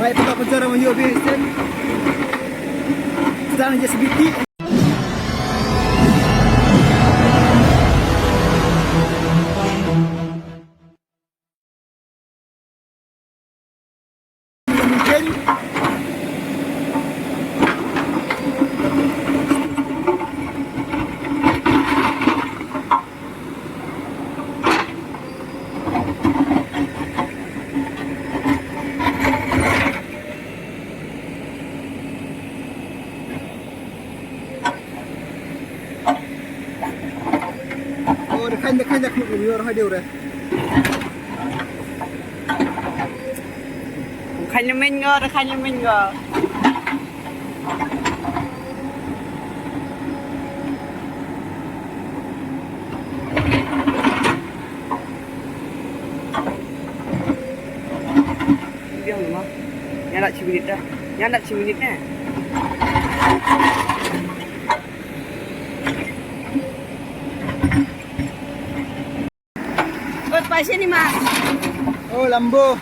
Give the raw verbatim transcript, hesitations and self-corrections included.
Baik, kita kejar sama Yobi, Sen. Sedang je sebiti. Oh, da khain, da khain, da khain, yor ha deu re. Khain lymeng ko, da khain lymeng ko. Biang ma. Ïa la shi minit dah. Ïa la shi minit dah. Oi, paise ni ma. Oh, lambo.